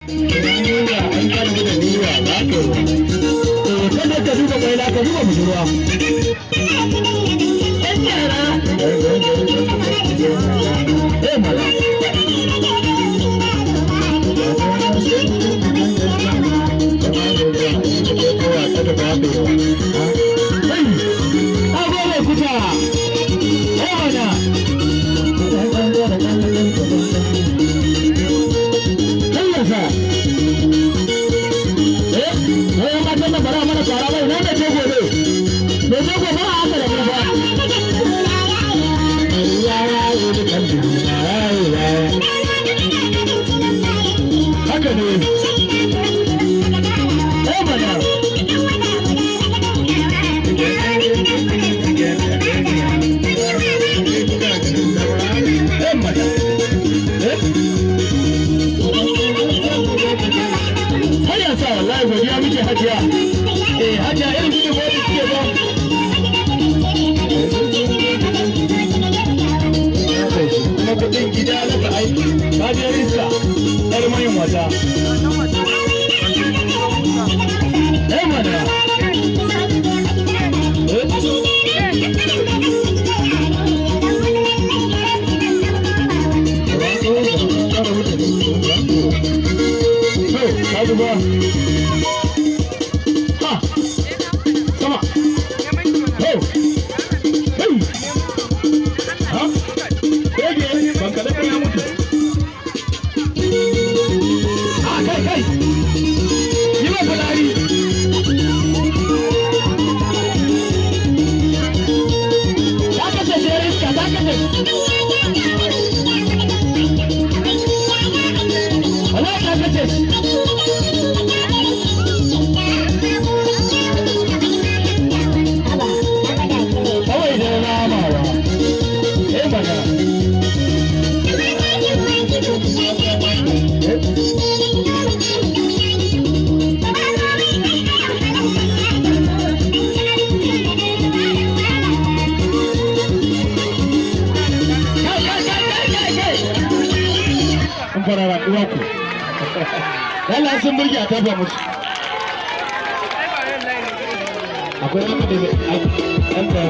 Niyya an karbi da niyya za ka yi wa. To kada ka duba kwaila, ka duba budurwa. Ɗan yara. Eh mana. Hey, agogo kuta. Eh mana. Kai yasa. Eh, eh matan nan bara mana kara bai nan da ce gobe. Me ce gobe a haka da mu ba. Haka ne. Eh mana. Eh mana. Eh? Har yanzu wallahi godiya muke, hajiya. Eh hajiya, irin gudun wani suke ba. Kuma kudin gida na ka aiki. Ka je iska. Yar mayin wata. Eh mana. Eh? To, ka duba. Ha! Sama. Ho! Hey! Ha? Rage, ban kaɗa ya mutu. Ah, kai, kai! Yi ma fulani! Ta kashe shi iska, ta kashe. Wallahi ta kashe shi. Kawai da ramawa. Eh mana. Eh? Kai, kai, kai, kai, kai, kai! An fara uwa ku. Allah sun burge a tafa musu. Akwai wani da ɗan.